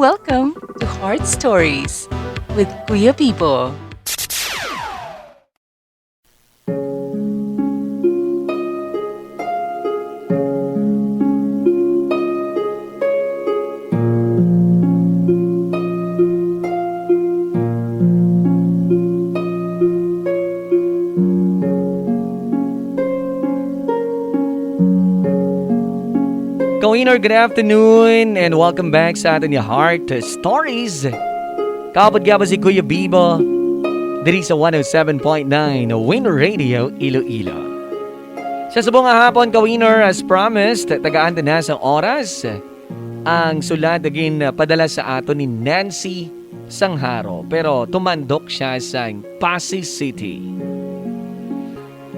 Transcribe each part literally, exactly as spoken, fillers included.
Welcome to Heart Stories with Kuya Bibo. Kawinor, good afternoon and welcome back sa aton nga Heart Stories. Kaupod gihapon si Kuya Bibo diri sa one oh seven point nine Win Radio Iloilo. Sa subong nga hapon, Kawinor, as promised, tagaan ta na sang oras ang sulat nga ginpadala sa aton ni Nancy Sangharo, pero tumandok siya sa Passi City.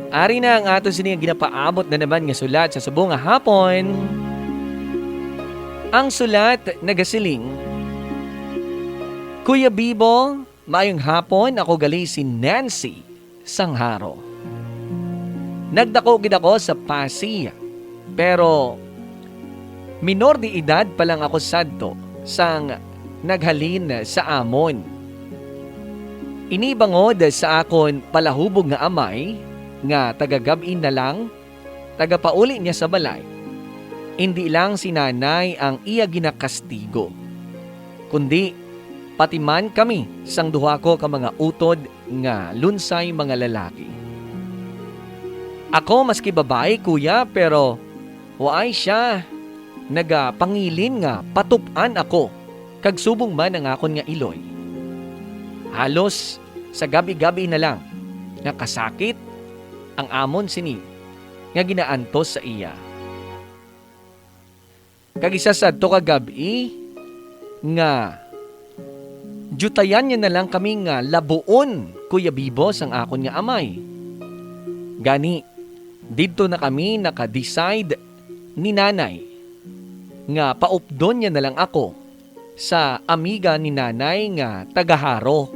Ari na ang aton sini nga ginapaabot na naman nga sulat sa subong nga hapon. Ang sulat nagasiling, Kuya Bibo, maayong hapon, ako gali si Nancy Sangharo. Nagdako gid ako sa Passi, pero minor de edad pa lang ako sadto sang naghalin sa amon. Ini bangod sa akon palahubog nga amay nga taga-gab-i na lang, tagapauli niya sa balay. Indi lang si nanay ang iya ginakastigo, kundi pati man kami sang duha ko ka mga utod nga lunsay mga lalaki. Ako maski babayi, kuya, pero waay siya nagapangilin nga patup-an ako kag subong man ang akon nga iloy. Halos sa gab-i-gab-i na lang nga kasakit ang amon sini nga ginaantos sa iya. Kag isa sadto ka gab-i nga diutayan niya na lang kami nga labuon, Kuya Bibo, sang akon nga amay. Gani, didto na kami naka-decide ni Nanay nga paupdon niya na lang ako sa amiga ni Nanay nga taga Jaro.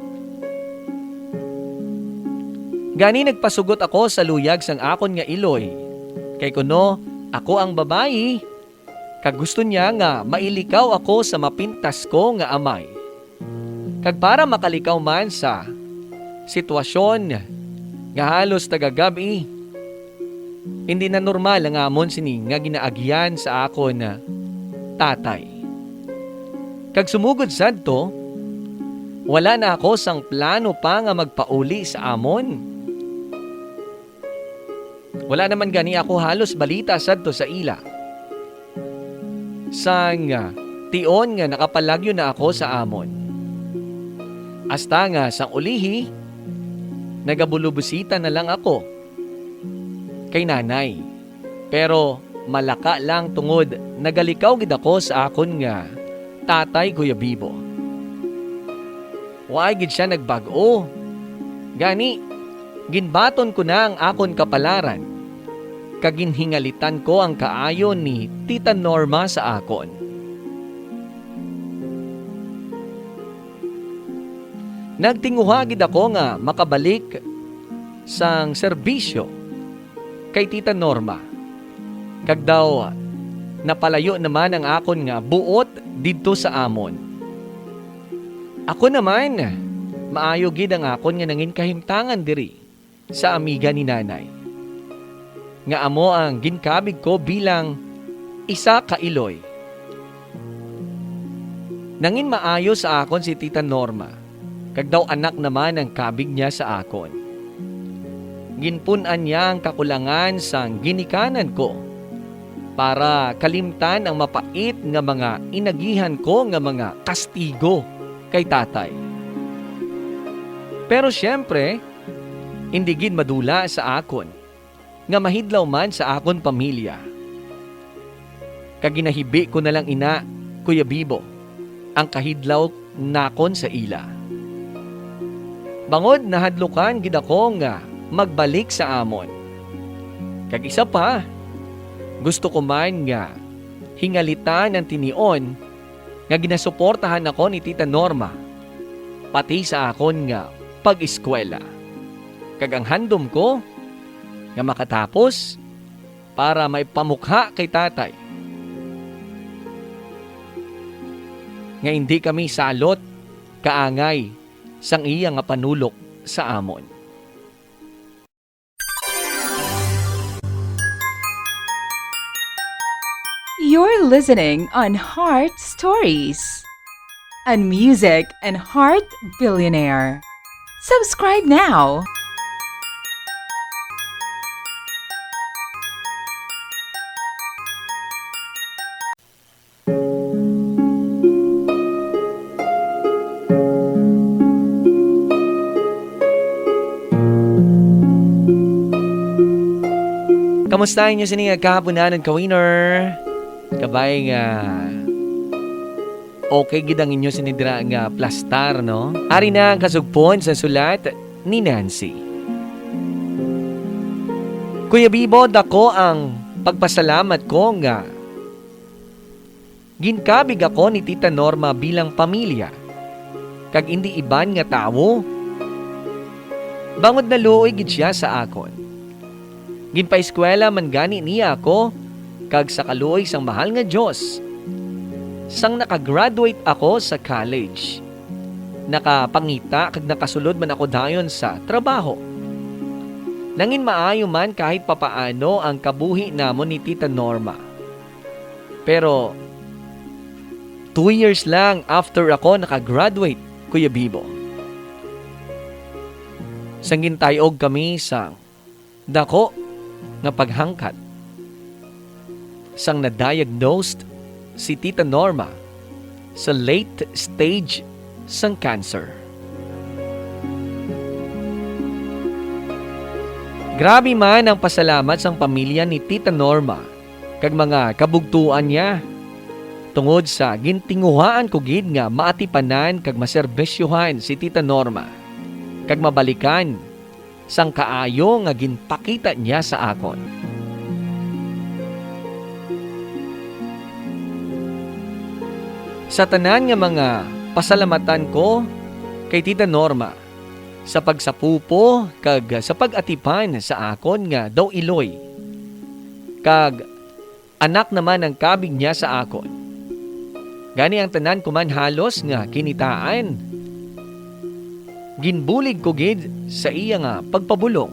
Gani nagpasugot ako sa luyag sang akon nga iloy, kay kuno ako ang babayi, kag gusto niya nga mailikaw ako sa mapintas ko nga amay. Kag para makalikaw man sa sitwasyon nga halos taga-gab-i, hindi na normal ang amon sini nga ginaagyan sa akon tatay. Kag sumugod sadto, wala na ako sang plano pa nga magpauli sa amon. Wala naman gani ako halos balita sadto sa ila, sang, ah, tion nga nakapalagyo na ako sa amon. Hasta nga sang ulihi, nagabulubusita na lang ako kay Nanay. Pero malaka lang tungod nagalikaw gid ako sa akon nga tatay, Kuya Bibo. Waay gid sia nagbag-o. Gani, ginbaton ko na ang akon kapalaran, kag ginhingalitan ko ang kaayo ni Tita Norma sa akon. Nagtinguha gid ako nga makabalik sang serbisyo kay Tita Norma, kag daw napalayo naman ang akon nga buot didto sa amon. Ako naman, maayo gid ang akon nga nangin kahimtangan diri sa amiga ni Nanay, nga amo ang ginkabig ko bilang isa ka iloy. Nangin maayo sa akon si Tita Norma, kag daw anak naman ang kabig niya sa akon. Ginpun-an niya ang kakulangan sang ginikanan ko para kalimtan ang mapait nga mga inagihan ko nga mga kastigo kay tatay. Pero siyempre, indi gid madula sa akon nga mahidlaw man sa akon pamilya. Kag ginahibi ko na lang ina, Kuya Bibo, ang kahidlaw nakon sa ila. Bangod nahadlukan gid ako nga magbalik sa amon. Kag isa pa, gusto ko man nga hingalitan ang tinion nga ginasuportahan ako ni Tita Norma, pati sa akon nga pag-eskwela. Kag ang handom ko nga makatapos para maipamukha kay tatay. nga indi kami salot kaangay sang iya nga panulok sa amon. You're listening on Heart Stories, a music and heart billionaire. Subscribe now. Kamusta inyo sini nga kahapunan, ka-winner? Kabay nga okay gid ang inyo sini dira nga plastar, no? Ari na ang kasugpon sa sulat ni Nancy. Kuya Bibo, dako ang pagpasalamat ko nga ginkabig ako ni Tita Norma bilang pamilya, kag indi iban nga tawo, bangod naluoy gid sia sa akon. Ginpaeskwela man gani niya ako, kag sa kaluoy sang mahal nga Dios, sang nakagraduate ako sa college, nakapangita kag nakasulod man ako dayon sa trabaho. Nangin maayo man kahit papaano ang kabuhi namon ni Tita Norma. Pero two years lang after ako nakagraduate, Kuya Bibo, sang gintay-og kami sa dako nga paghangkat, sang na-diagnosed si Tita Norma sa late stage sang cancer. Grabe man ang pasalamat sang pamilya ni Tita Norma kag mga kabugtuan niya, tungod sa gintinguhaan ko gid nga maatipanan kag maserbisyohan si Tita Norma, kag mabalikan sang kaayo nga ginpakita niya sa akon. Sa tanan nga mga pasalamatan ko kay Tita Norma, sa pagsapupo kag sa pag-atipan sa akon nga daw iloy, kag anak naman ang kabig niya sa akon. Gani ang tanan ko man halos nga kinitaan, ginbulig ko gid sa iya nga pagpabulong.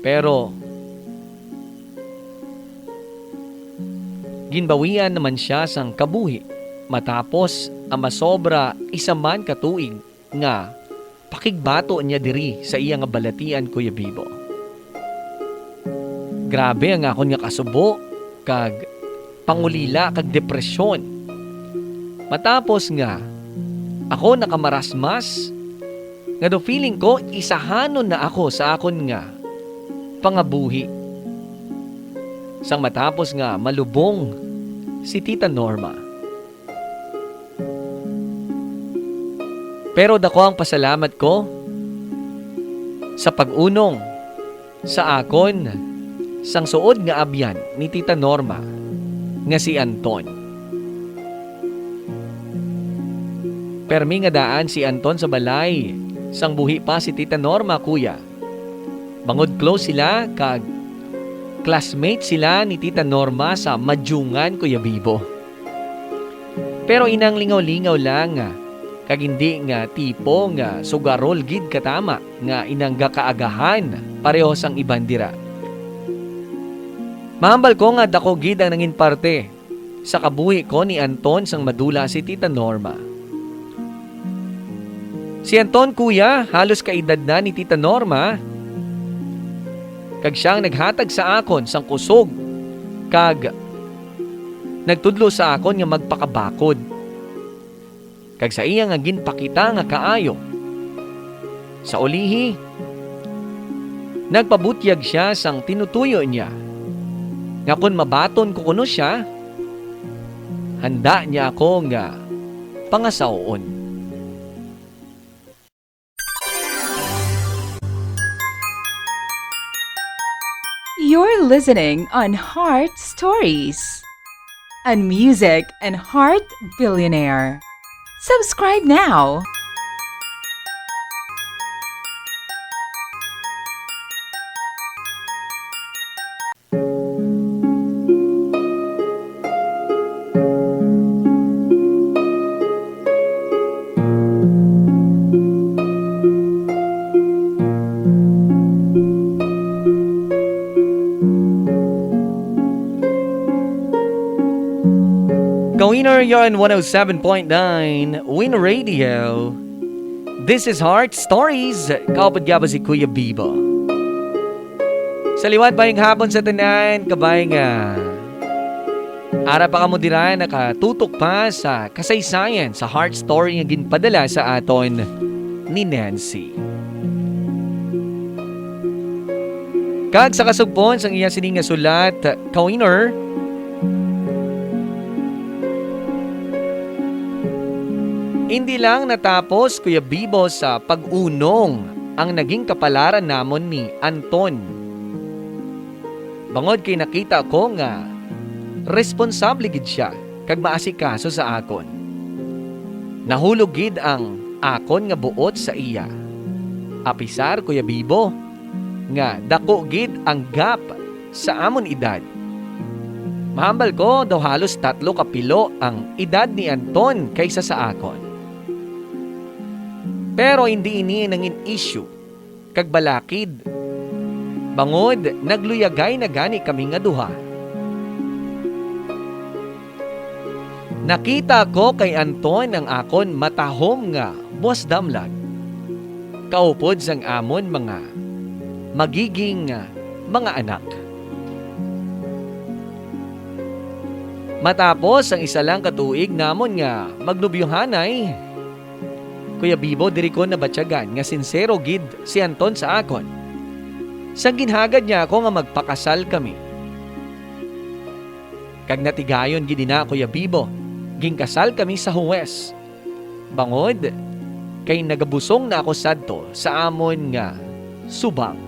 Pero ginbawian naman sia sang kabuhi matapos ang masobra isa man ka tuig nga pakigbato niya diri sa iya nga balatian, Kuya Bibo. Grabe ang akon nga kasubo kag pangulila kag depresyon. Matapos nga ako nakamarasmas, nga do feeling ko isahanon na ako sa akon nga pangabuhi. Sang matapos nga malubong si Tita Norma. Pero dako ang pasalamat ko sa pag-unong sa akon sang suod nga abyan ni Tita Norma nga si Anton. Permi nga daan si Anton sa balay sang buhi pa si Tita Norma, kuya. Bangod close sila kag classmate sila ni Tita Norma sa Madyungan, Kuya Bibo. Pero inang lingaw-lingaw lang, kag hindi nga tipo nga sugarol gid katama nga inang gakaagahan pareho sang iban dira. Mahambal ko nga dako gid ang nangin parte sa kabuhi ko ni Anton sang madula si Tita Norma. Si Anton, kuya, halos kaedad na ni Tita Norma, kag siya ang naghatag sa akon sang kusog kag nagtudlo sa akon nga magpakabakod kag sa iya nga ginpakita nga kaayo. Sa ulihi, nagpabutyag sia sang tinutuyo niya, nga kon mabaton ko kuno sia, handa niya ako nga pangasaw-on. You're listening on Heart Stories, a music and heart billionaire. Subscribe now. You're on one oh seven point nine Win Radio. This is Heart Stories. Kaupod gyapon si Kuya Bibo. Sa liwat, maayong hapon sa tanan, kabay nga ara pa kamo dira nakatutok pa sa kasaysayan sa Heart Story nga ginpadala sa aton ni Nancy. Kag sa kasugpon sang iya sini nga sulat, Kawiner, hindi lang natapos, Kuya Bibo, sa pag-unong ang naging kapalaran namon ni Anton, bangod kay nakita ko nga responsable gid sia kag maasikaso sa akon. Nahulog gid ang akon nga buot sa iya. Apisar, Kuya Bibo, nga daku gid ang gap sa amon edad. Mahambal ko daw halos tatlo ka pilo ang edad ni Anton kaysa sa akon. Pero hindi ini nangin issue kag balakid, bangod nagluyagay na gani kami nga duha. Nakita ko kay Anton ang akon matahom nga buas damlag, kaupod sang amon mga magiging mga anak. Matapos ang isa lang ka tuig namon nga magnobyohanay, Kuya Bibo, diri ko nabatyagan nga sinsero gid si Anton sa akon. Sang ginhagad niya ako nga magpakasal kami. Kag natigayon gid ina, Kuya Bibo, ginkasal kami sa huwes. Bangod kay nagabusong na ako sadto sa amon nga subang.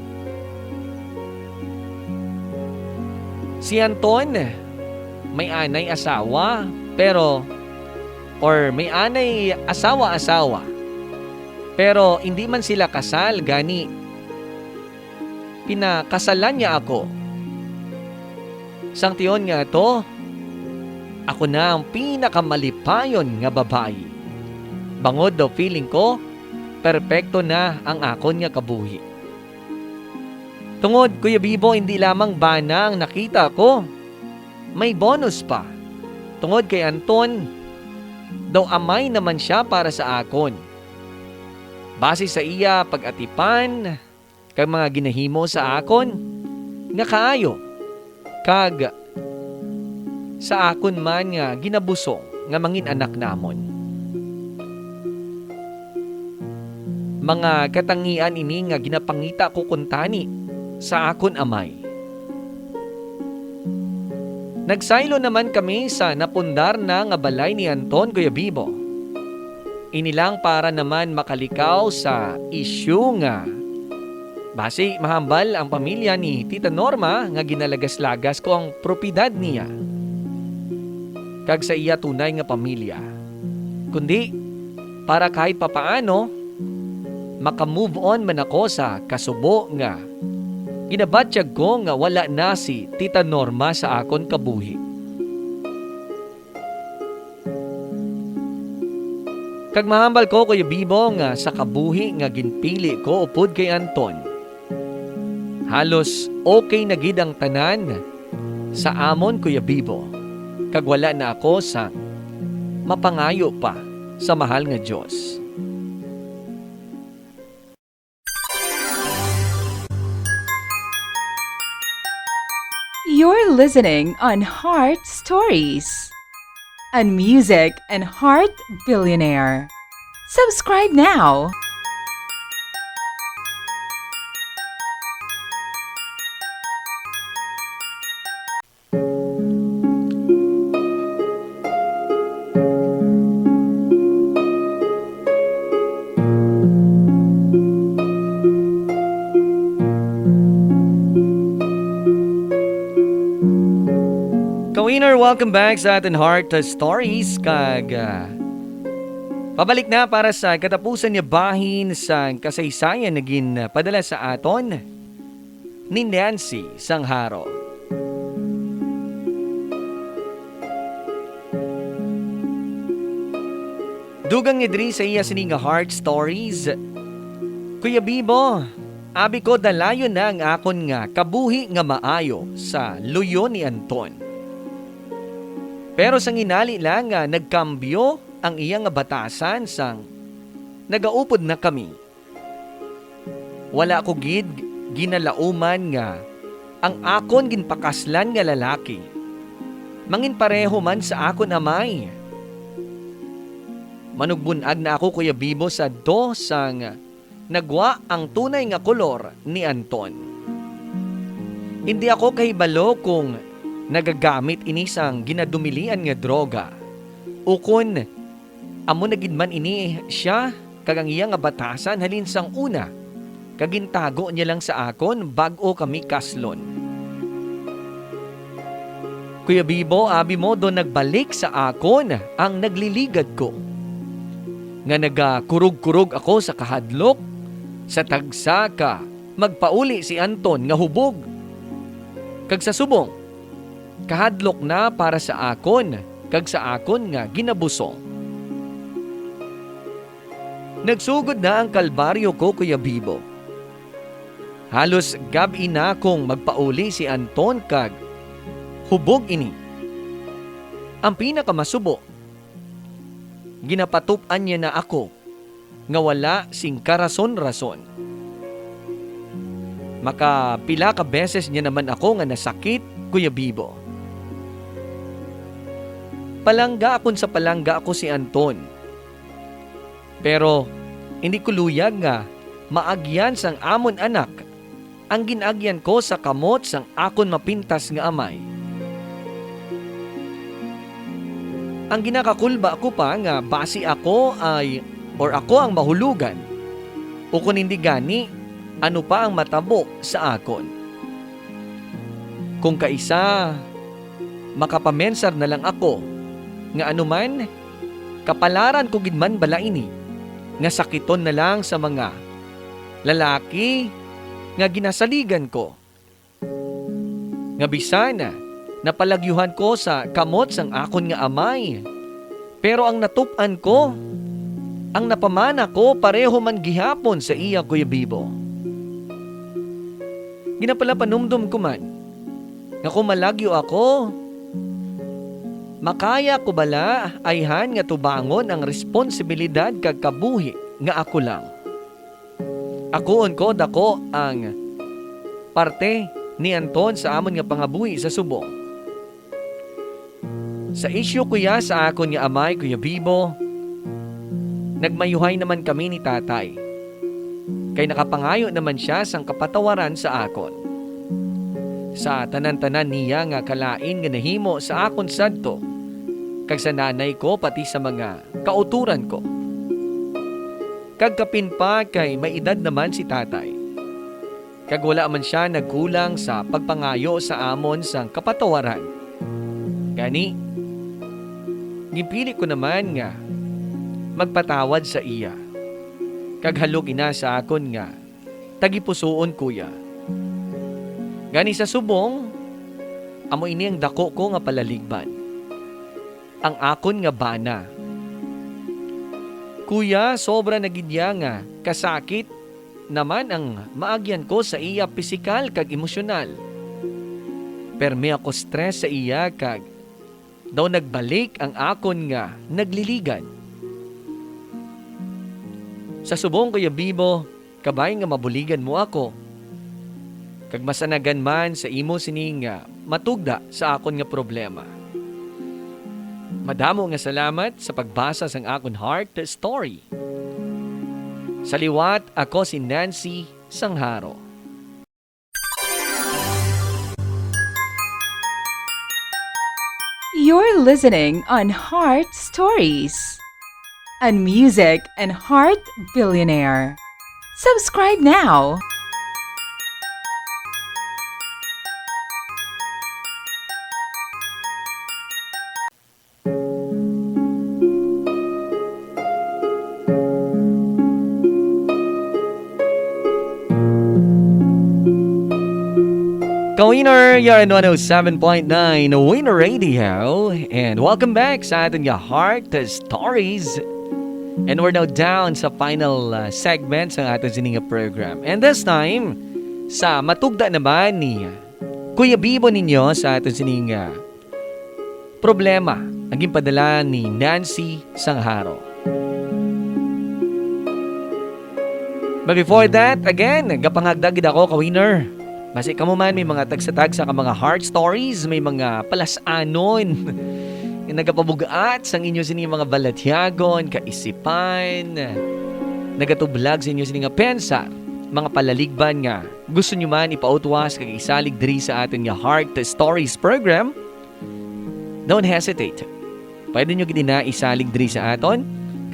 Si Anton may anay asawa, pero, or may anay asawa-asawa, pero hindi man sila kasal, gani pinakasalan niya ako. Sang tion nga ato, ako na ang pinakamalipayon nga babayi, bangod daw feeling ko perpekto na ang akon nga kabuhi. Tungod, Kuya Bibo, hindi lamang bana ang nakita ko, may bonus pa. Tungod kay Anton, daw amay naman sia para sa akon. Base sa iya pag-atipan kag mga ginahimo sa akon nga kaayo, kag sa akon man nga ginabusong nga mangin-anak namon. Mga katangian ini nga ginapangita ko kuntani sa akon amay. Nagsaylo naman kami sa napundar na nga balay ni Anton, Kuya Bibo. Ini lang para naman makalikaw sa isyu nga basi mahambal ang pamilya ni Tita Norma nga ginalagas-lagas ko ang propiedad niya kag sa iya tunay nga pamilya, kundi para kahit papaano maka-move on man ako sa kasubo nga ginabatyag ko nga wala na si Tita Norma sa akon kabuhi. Kag mahambal ko, Kuya Bibo, nga sa kabuhi nga ginpili ko upod kay Anton, halos okay na gid ang tanan sa amon, Kuya Bibo, kag wala na ako sang mapangayo pa sa mahal nga Dios. You're listening on Heart Stories, a music and heart billionaire. Subscribe now. Kawiner, welcome back sa aton Heart Stories. Kag ah, pabalik na para sa katapusan nga bahin sa kasaysayan nga ginpadala sa aton ni Nancy Sangharo. Dugang ni diri sa iya sini nga Heart Stories, Kuya Bibo, abi ko dalayon na ang akon nga kabuhi nga maayo sa luyo ni Anton. Pero sang hinali lang nga nagkambyo ang iya nga batasan sang nagaupod na kami. Wala ko gid ginalauman nga ang akon ginpakaslan nga lalaki manginpareho man sa akon amay. Manugbun-ag na ako, Kuya Bibo, sadto sang nagwa ang tunay nga kolor ni Anton. Indi ako kahibalo kung nagagamit ini sang ginadumilian nga droga, ukon amo na gid man ini sia kag ang iya nga batasan halin sang una, kag gintago niya lang sa akon bag-o kami kaslon. Kuya Bibo, abi mo, do nagbalik sa akon ang nagliligad ko, nga nagakurog-kurog ako sa kahadlok sa tagsa ka magpauli si Anton nga hubog, kag sa subong, kahadlok na para sa akon kag sa akon nga ginabusong. Nagsugod na ang kalbaryo ko, Kuya Bibo. Halos gab-i na kong magpauli si Anton kag hubog ini. Ang pinakamasubo, ginapatup-an niya na ako nga wala sing karason-rason. Makapila ka beses niya naman ako nga nasakit, Kuya Bibo. Palangga akon sa palangga ako si Anton. Pero hindi ko luyag nga maagyan sang amon anak ang gin-agyan ko sa kamot sang akon mapintas nga amay. Ang ginakakulba ko pa nga basi ako ay, or ako ang mahulugan, ukon hindi gani, ano pa ang matabo sa akon. Kung kaisa, makapamensar na lang ako nga ano man, kapalaran ko gid man bala ini nga sakiton na lang sa mga lalaki nga ginasaligan ko, nga bisan napalagyuhan ko sa kamot sang akon nga amay, pero ang natup-an ko, ang napamana ko, pareho man gihapon sa iya, Kuya Bibo. Ginapalapanumdom ko man nga kung malagyo ako, makaya ko bala ayhan nga tubangon ang responsibilidad kag kabuhi nga ako lang? Akuon ko dako ang parte ni Anton sa amon nga pangabuhi sa subong. Sa isyu, kuya, sa akon nga amay, Kuya Bibo, nagmayuhay naman kami ni tatay, kay nakapangayo naman sia sang kapatawaran sa akon. Sa tanan-tanan niya nga kalain nga nahimo sa akon sadto, kag sa nanay ko, pati sa mga kauturan ko. Kag kapin pa kay may edad naman si tatay, kag wala man sia nagkulang sa pagpangayo sa amon sang kapatawaran. Gani, ginpili ko naman nga magpatawad sa iya, kag halog ina sa akon nga tagipusoon, kuya. Gani sa subong, amo ini ang dako ko nga palaligban, ang akon nga bana. Kuya, sobra na gid iya nga kasakit naman ang maagyan ko sa iya pisikal kag emosyonal. Permi ako stress sa iya kag daw nagbalik ang akon nga nagliligad. Sa subong, Kuya Bibo, kabay nga mabuligan mo ako, kag masanagan man sa imo sini nga matugda sa akon nga problema. Madamo nga salamat sa pagbasa sang akon heart story. Sa liwat, ako si Nancy Sangharo. You're listening on Heart Stories, a music and heart billionaire. Subscribe now. Ka-winner, you're on one oh seven point nine Winner Radio, and welcome back sa aton nga Heart Stories. And we're now down sa final uh, segment sa aton sini nga program. And this time, sa matugda naman ni Kuya Bibo ninyo sa aton sini nga problema ang ginpadala ni Nancy Sangharo. But before that, again, gapangagda gid ako, ka-winner. Basi kamo man may mga tagsa-tagsa ka mga heart stories, may mga palas-anon nga nagapabug-at sang inyo sini mga balatyagon, kaisipan, nagatublag sa inyo sini nga pensa, mga palaligban nga gusto nyo man ipautwas kag isalig diri sa aton nga Heart Stories program, don't hesitate. Pwede nyo gid ina isalig diri sa aton.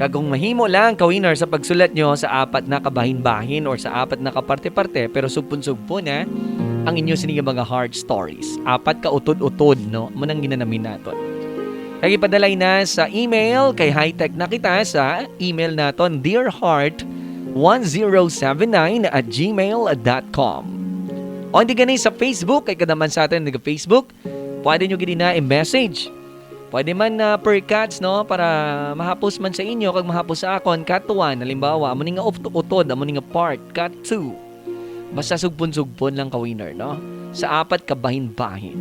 Kag kung mahimo lang, ka-winner, sa pagsulat nyo sa apat na kabahin-bahin or sa apat na kaparte-parte, pero sugpon-sugpon na ang inyo sini nga mga heart stories. Apat ka utod-utod, no? Amo nang ginanamin naton. Kag ipadalay na sa email kay high-tech na kita sa email naton, dear heart one zero seven nine at gmail dot com. O hindi gani sa Facebook, kay kada man sa aton nag-Facebook, pwede nyo gid na i-message. Pwede man na per cuts, no, para mahapos man sa inyo kag mahapos sa akon, cut one, halimbawa, amo ni nga ut-, utod, amo ni nga part, cut two. Basta sugpon-sugpon lang, ka-winner, no? Sa apat ka bahin-bahin.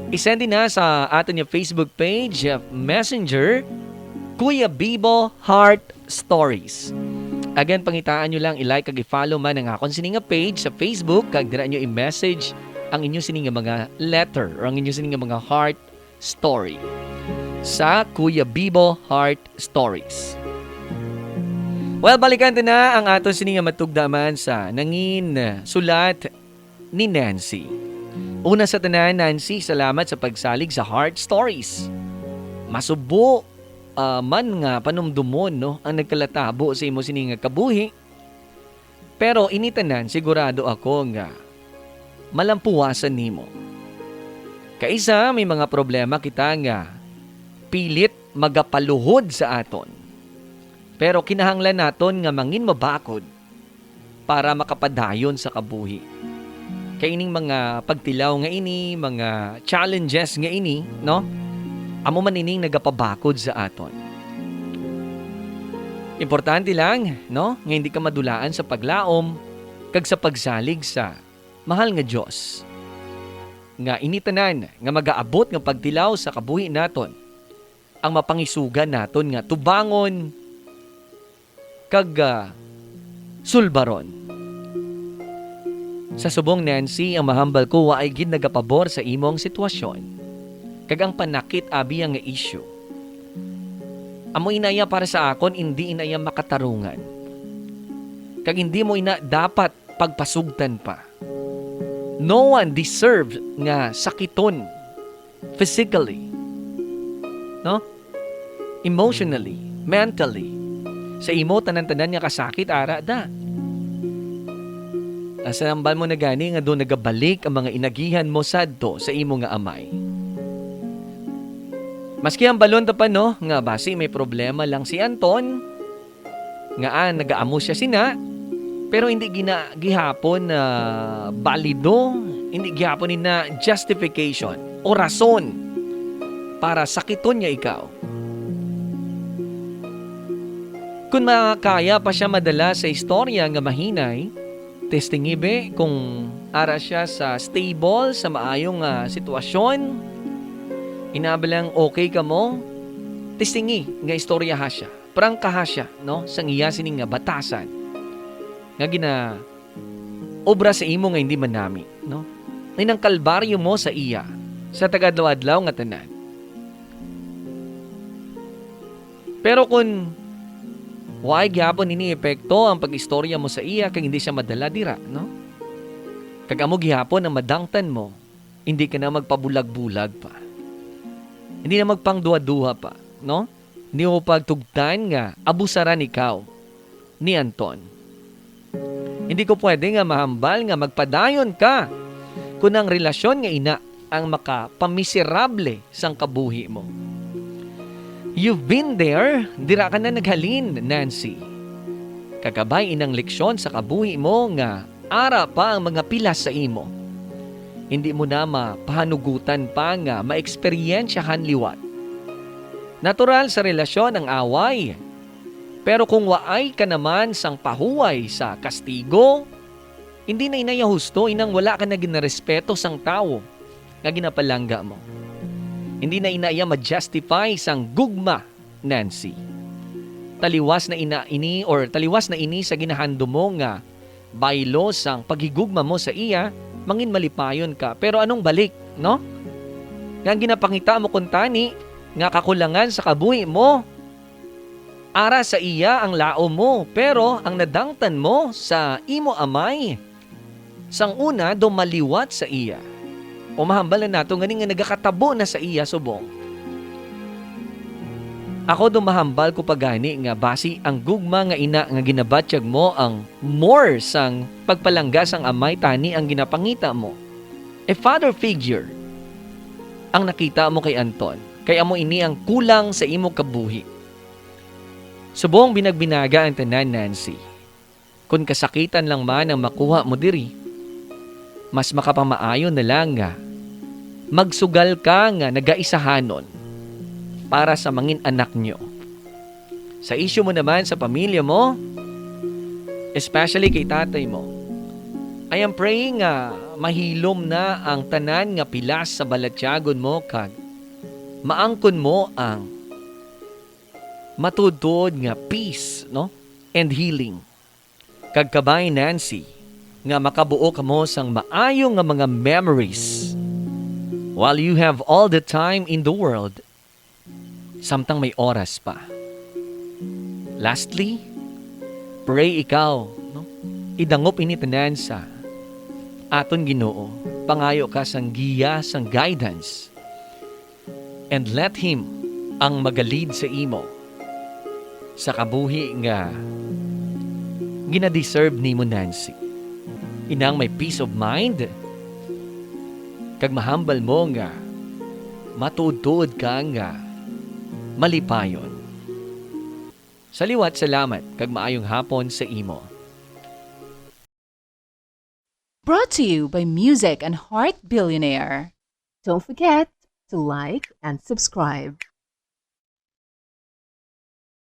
I-send din na sa aton nga Facebook page, uh, Messenger, Kuya Bibo Heart Stories. Again, pangitaan nyo lang i-like kag i-follow man ang akon sini nga page sa Facebook, kag dira nyo i-message ang inyo sini nga mga letter or ang inyo sini nga mga heart story sa Kuya Bibo Heart Stories. Well, balikan ta na ang aton sini nga matugdaman sa nangin sulat ni Nancy. Una sa tanan, Nancy, salamat sa pagsalig sa Heart Stories. Masubo, ah, man nga panumdumon, no, ang nagkalatabo sa imo sini nga kabuhi. Pero ini tanan, sigurado ako nga malampuwasan nimo. Kaisa, may mga problema kita nga pilit magapaluhod sa aton. Pero kinahanglan naton nga mangin mabakod para makapadayon sa kabuhi. Kay ining mga pagtilaw nga ini, mga challenges nga ini, no? Amo man ining nagapabakod sa aton. Importante lang, no, nga hindi ka madulaan sa paglaom kag sa pagsalig sa mahal nga Dios. Nga ini tanan nga magaabot nga pagtilaw sa kabuhi naton ang mapangisugan naton nga tubangon kag, ah, sulbaron. Sa subong, Nancy, ang mahambal ko, waay gid nagapabor sa imo ang sitwasyon kag ang panakit abi ang nga isyu. Amo inaya para sa akon, indi inaya makatarungan. Kag indi mo ina dapat pagpasugtan pa. No one deserves nga sakiton physically, no? Emotionally, mentally. Sa imo, tanan-tanan nga kasakit, ara da. Asa ang bal mo na gani nga doon nagabalik ang mga inagihan mo sadto sa imo nga amay? Maski ang balon ta pa, no, nga basi may problema lang si Anton, nga, ah, nagaamo siya sina, pero hindi gina-, gihapon na balido, hindi gihapon ni na justification o rason para sakiton niya ikaw. Kung makaya pa siya madala sa istorya nga mahinay, testingi be kung ara siya sa stable, sa maayong, ah, sitwasyon, inabalang okay ka mo, testingi nga istorya ha siya. Prangkaha siya, no, sang iya sini nga batasan nga ginaobra sa imo nga hindi manami, no? Inang kalbaryo mo sa iya sa tagadlaw-adlaw nga tanan. Pero kun waay gyapon ini epekto ang pag-istorya mo sa iya kag hindi siya madala dira, no? Kag amo gihapon ang madangtan mo, hindi ka na magpabulag-bulag pa. Hindi na magpangduha-duha pa, no? Hindi mo pagtugtan nga abusaran ikaw ni Anton. Hindi ko pwede nga mahambal nga magpadayon ka kun ang relasyon nga ina ang makapamiserable sang kabuhi mo. You've been there, dira ka na naghalin, Nancy. Kag kabay inang leksyon sa kabuhi mo nga ara pa ang mga pilas sa imo. Hindi mo na mapahanugutan pa nga maeksperyensyahan liwat. Natural sa relasyon ang away. Pero kung waay ka naman sang pahuway sa kastigo, hindi na inaya husto inang wala ka na ginarespeto sang tawo nga ginapalangga mo. Hindi na ina iya ma-justify sang gugma, Nancy. Taliwas na ina ini, or taliwas na ini sa ginahandom mo nga baylo sang paghigugma mo sa iya, mangin malipayon ka. Pero anong balik, no? Nga ang ginapangita mo kuntani nga kakulangan sa kabuhi mo, ara sa iya ang laom mo, pero ang nadangtan mo sa imo amay, sang una, daw maliwat sa iya. O mahambal na nato ngani nga nagakatabo na sa iya subong. Ako daw mahambal ko pa gani nga basi ang gugma nga ina nga ginabatyag mo ang more sang pagpalangga sang amay tani ang ginapangita mo. A father figure ang nakita mo kay Anton, kay amo ini ang kulang sa imo kabuhi. Subong binagbinaga ang tanan, Nancy. Kon kasakitan lang man ang makuha mo diri, mas makapamaayo na lang nga magsugal ka nga nagaisahanon para sa mangin anak nyo. Sa isyu mo naman sa pamilya mo, especially kay tatay mo, I am praying nga mahilom na ang tanan nga pilas sa balatyagon mo kag maangkon mo ang matuod-tuod nga peace, no? And healing. Kag kabay, Nancy, nga makabuo kamo sang maayo nga mga memories while you have all the time in the world, samtang may oras pa. Lastly, pray ikaw, no? Idangop ini tanan sa aton Ginoo. Pangayo ka sang giya, sang guidance. And let Him ang magalid sa imo sa kabuhi nga ginadeserve nimo, Nancy. Inang may peace of mind, kag mahambal mo nga matuod-tuod ka nga malipayon. Sa liwat, salamat kag maayong hapon sa imo. Brought to you by Music and Heart Billionaire. Don't forget to like and subscribe.